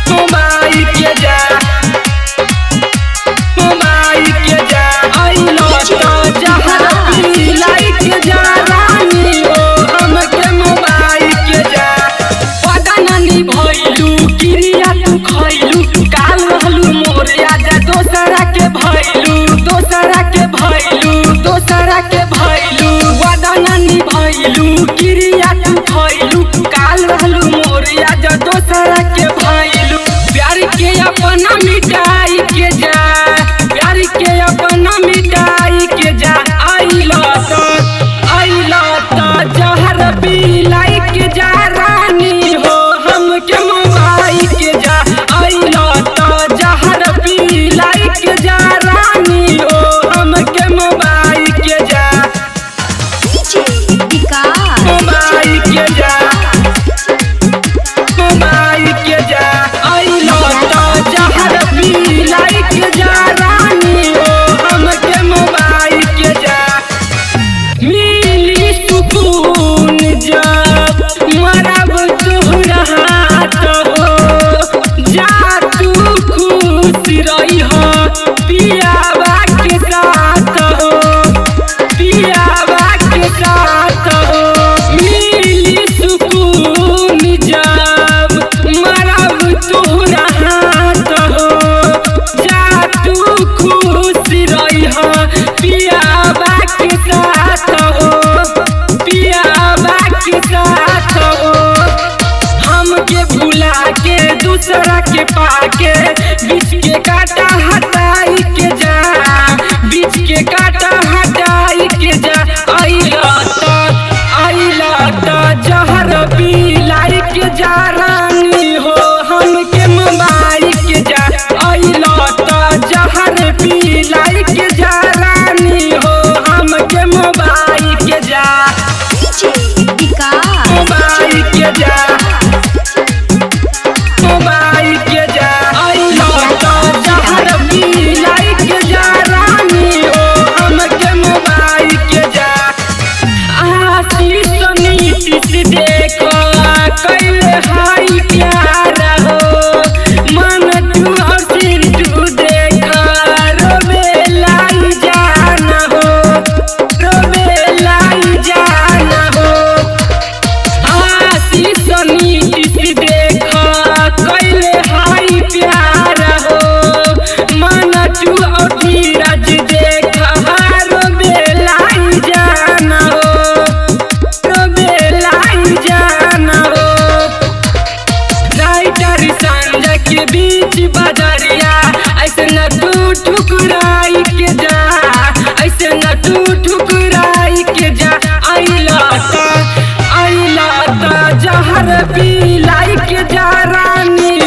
Mobile के जा, mobile के जा, आइलो तो जहर पिलाई के जा रानी हो हमके मोबाइल के जा। पता नानी भइलू किरिया तू खइलू, काल रहलू मोरे आजा दोसरा के भइलू, दोसरा के भइलू, दोसरा के भइलू। वादा नानी भइलू किरिया तू खइलू, काल रहलू मोरे आजा दोसरा के भइलू। प्यार के अपना मिटाई के जा, प्यार के अपना मिटाई के जा, आइलो तो, आइलो तो जहर पिलाई के जा रानी हो हमके मोबाइल के जा, आइलो तो जहर पिलाई के जा रानी हो हमके मोबाइल के जा, DJ विकास। मोबाइल के जा, मोबाइल के जा, आइलो तो जहर पिलाई के जा रानी हो हमके मोबाइल के जा। मिली सुकून जब मरब तोहरा हाथ हो, जा तू खुश रही हो पियावा के साथ हो, पियावा के साथ हो। मिली सुकून जब मरब तोहरा हाथ हो, जा तू खुश रही हो पियावा के साथ हो, पियावा के साथ हो। हमके भुला के दूसरा के पाके, बीच के कांटा हटाई के जा, बीच के कांटा हटाई के जा, आइला तो, आइला तो जहर पिलाई के जा रानी हो हमके मोबाइल के जा, आइला तो जहर पिलाई के जा रानी हो हमके मोबाइल के जा, DJ विकास। मोबाइल के जा, मोबाइल के जा, आइलो तो जहर पिलाई के जा रानी हो हमके मोबाइल के जा। आशीष नीतीश देखो कैले हाई प्यार हो, मन तू और सिर तू देखो रोबे लाई जाना हो, रोबे लाई जाना हो। आशीष नीतीश देखो कैले हाई प्यार हो, मन तू और धीरज देखो रोबे लाई जाना हो, रोबे लाई जाना हो। राइटर संजय के बीच बजरिया, ऐसे न तू ठुकराई के जा, ऐसे न तू ठुकराई के जा, आइला तो, आइला तो जहर पिलाई के जा रानी।